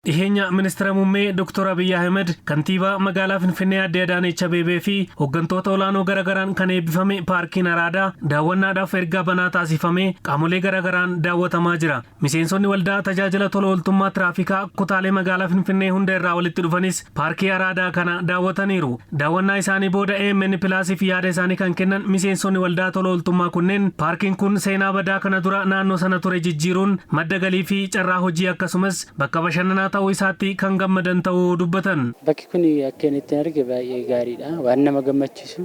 Dhiheenya Ministira Muummee Dr. Abiyyi Ahmed, Kantiibaa Magaalaa Finfinnee Aadde Adaanech Abeebee fi hooggantoota olaanoo garagaraan kan eebbifame Paarkiin Araadaa daawwannaadhaaf ergaa banaa taasifamee qaamolee garagaraan daawwatamaa jira. Miseensonni waldaa tajaajila tola ooltummaa tiraafikaa kutaalee magaalaa Finfinnee hunda irraa walitti dhufanis paarkii Araadaa kana daawwataniiru. Daawwannaa isaanii booda AMN Pilaasiif yaada isaanii kan kennan miseensonni waldaa tola ooltummaa kunneen, paarkiin kun seenaa badaa kana dura naannoo sana ture jijjiiruun madda galii fi carraa hojii akkasumas bakka bashannanaa ta'uu isaatti kan gammadan ta'uu dubbatan. Bakki kun akka inni itti arge baay'ee gaariidha. Waan nama gammachiisu.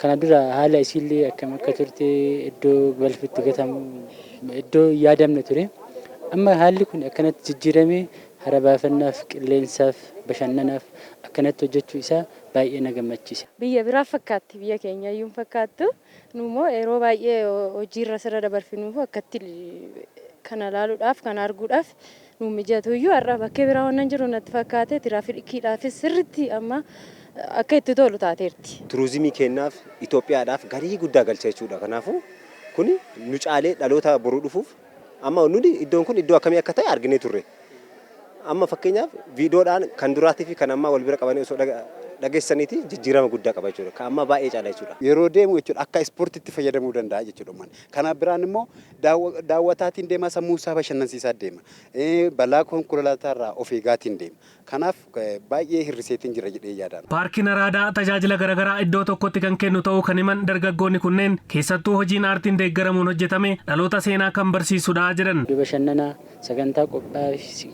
Kana dura haala isiillee akkam akka turte, iddoo balfi itti gatamu, iddoo hin yaadamne ture. Amma haalli kun akkanatti jijjiiramee hara baafannaaf, qilleensaaf, bashannanaaf akkanatti hojjechuu isaa baay'ee na gammachiisa. Biyya biraa fakkaatti, biyya keenya iyyuu hin fakkaattu. Nu immoo yeroo baay'ee hojiirra sirra dabarfinuuf akkatti kana ilaaluudhaaf, kana arguudhaaf nu mijatu iyyuu, har'a bakkee biraa wannan jiru natti fakkaate. Tiraafikiidhaafis sirriitti amma akka itti tolu taateerti. Turizimii keenyaaf, Itoophiyaadhaaf galii guddaa galcha jechuudha. Kanaafuu kun nu caalee dhaloota boruu dhufuuf, amma nuti iddoon kun iddoo akkamii akka ta'e arginee turre. Amma fakkeenyaaf viidiyoodhaan kan duraatii fi kan ammaa wal bira qabanii osoo dhageessaniiti jijjiirama guddaa qaba jechuudha. Kan ammaa baay'ee caala jechuudha. Yeroo deemu jechuudha, akka ispoortiitti fayyadamuu danda'a jechuudha uummanni. Kana biraan immoo daawwataatiin deema, sammuu isaa bashannansiisaa deema. Balaa konkolaataa irraa of eegaatiin deema. Kanaaf baay'ee hir'iseetiin jira jedhee yaadaan. Paarkiin Araadaa tajaajila garaagaraa iddoo tokkotti kan kennu ta'uu kan himan dargaggoonni kunneen, keessattuu hojiin aartiin deeggaramuun hojjetame dhaloota seenaa kan barsiisudha jedhan. Iddoo bashannanaa sagantaa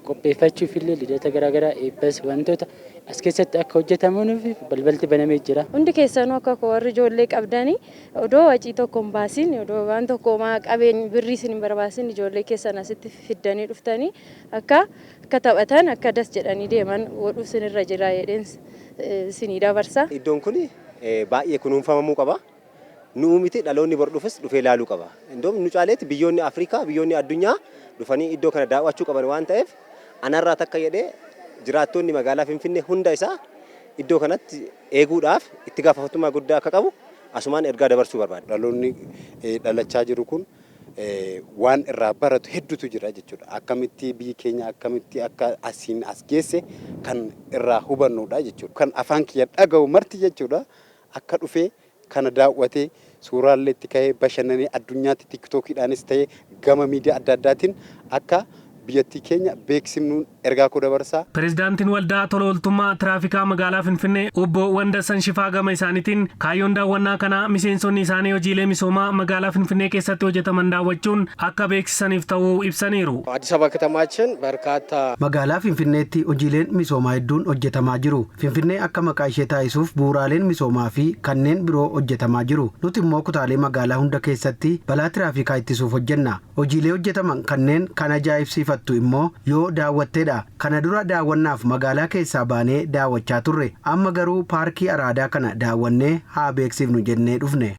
qopheeffachuuf illee, lidata garaagaraa, eebbas, wantoota as keessatti akka hojjetamuuf balbalti banamee jira. Hundi keessanuu akka koo warri ijoollee qabdanii, odoo wacii tokko hin baasin, odoo waan tokko homaa qabeenya birrii isin hin barbaasin, ijoollee keessan asitti fiddanii dhuftanii akka taphatan, akka das jedhanii deeman godhuu isinirra jira jedheen isinii dabarsa. Iddoon kun baay'ee kunuunfamamuu qaba. Nu'uu miti, dhaloonni bor dhufus dhufee ilaaluu qaba. Iddoon nu caaleetti biyyoonni Afrikaa, biyyoonni addunyaa dhufanii iddoo kana daawwachuu qaban waan ta'eef, anarraa takka jedhee jiraattonni magaalaa Finfinnee hunda isaa iddoo kanatti eeguudhaaf itti gaafatamummaa guddaa akka qabu asumaan ergaa dabarsuu barbaada. Dhaloonni dhalachaa jiru kun waan irraa baratu hedduutu jira jechuudha. Akkamitti biyyi keenya akkamitti akka asiin as geesse kan irraa hubannudha jechuudha. Kan afaan kiyya dhaga'u marti jechuudha, akka dhufee kana daawwatee, suuraallee itti ka'ee, bashannanee, addunyaatti tiktookiidhaanis ta'ee gama miidiyaa adda addaatiin akka biyyattii keenya beeksifnuun ergaa koo dabarsaa. Pireezidaantiin Waldaa Tola Ooltummaa Tiraafikaa Magaalaa Finfinnee Obbo Wandassan Shifaa gama isaaniitiin, kaayyoon daawwannaa kanaa miseensonni isaanii hojiilee misoomaa magaalaa Finfinnee keessatti hojjetaman daawwachuun akka beeksisaniif ta'uu ibsaniiru. አዲስ አበባ ከተማችን በርካታ Magaalaa Finfinneetti hojiileen misoomaa hedduun hojjetamaa jiru. Finfinnee akka maqaa ishee taasisuuf bu'uuraaleen misoomaa fi kanneen biroo hojjetamaa jiru. Nuti immoo kutaalee magaalaa hunda keessatti balaa tiraafikaa ittisuuf hojjenna. Hojiilee hojjetaman kanneen kan ajaa'ibsiifattu immoo yoo daawwatteedha. Kana dura daawwannaaf magaalaa keessaa baanee daawwachaa turre. Amma garuu paarkii Araadaa kana daawwannee haa beeksifnu jennee dhufne.